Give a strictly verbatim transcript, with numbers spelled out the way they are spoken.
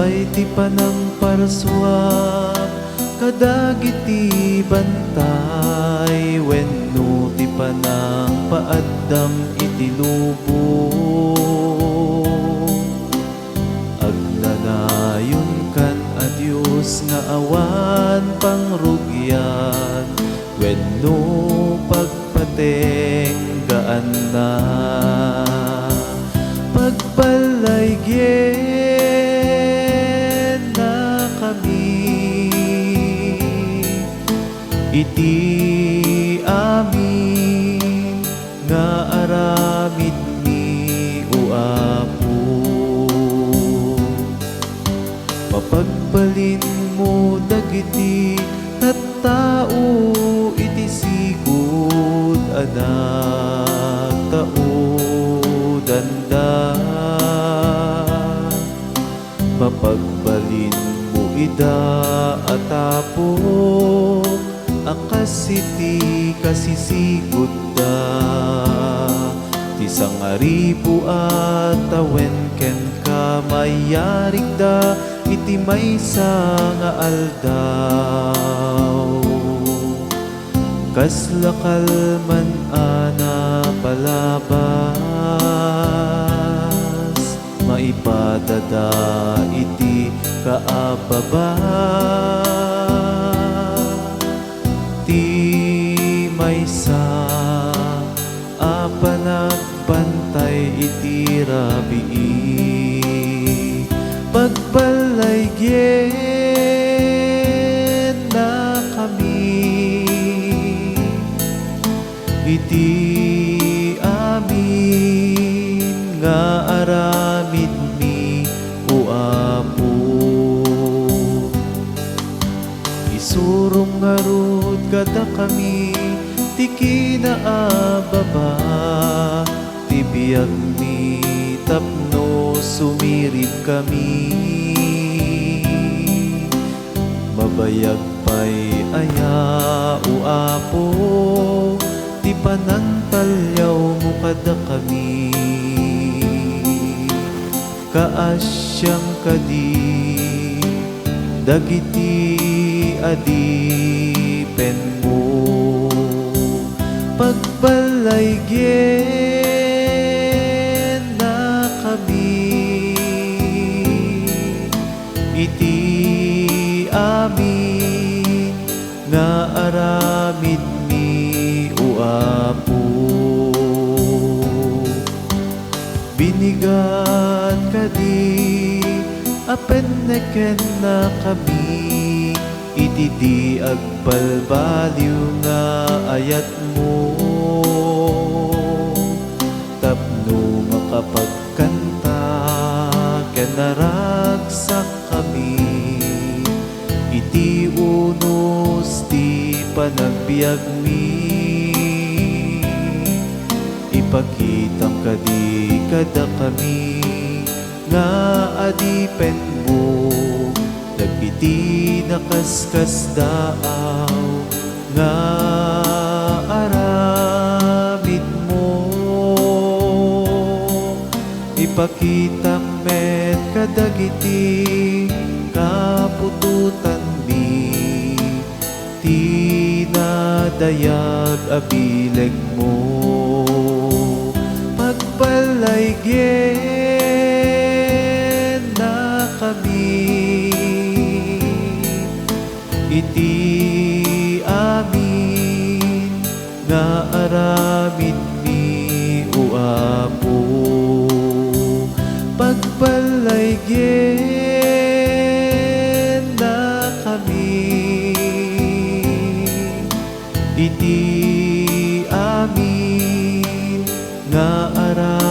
Ay ti panangparsuak kadagiti bantay wenno ti panangpaaddam iti lubong. Agnanayonkan a Dios nga awan pangrugian wenno pagpatenggaanna. Pagballaygennakami iti amin nga aramidmi, O Apo. Mapagbalinmo dagiti tattao iti sigud a nagtaudanda. Mapagbalinmo ida a tapok a kas iti kasisigudda. Ti sangaribu a tawen kenka mayarigda iti maysa nga aldaw. Kasla kalman a napalabas, maipadada iti kaababa ti maysa a panagbantay iti rabii. Pagballaygennakami iti amin nga aramidmi, O Apo. Isurong ngarud kadakami ti kinaababa ti biagmi tapno sumiribkami. Mabayag pay aya, O Apo, ti panangtalyawmo kadakami? Kaasiam kadi dagiti adipenmo? Pagballaygennakami iti amin nga aramidmi, O Apo. Binigat kadi a pennekennakami iti di agbalbaliw nga ayatmo, tapno makapagkanta ken naragsakkami iti unos ti panagbiagmi. Ipakitam kadi kadakami nga adipenmo dagiti nakaskasdaaw nga aramidmo. Ipakitam met kadagiti kaputotanmi ti nadayag a bilegmo. Pagballaygennakami iti amin nga aramidmi, O Apo. Pagballaygennakami iti amin nga ara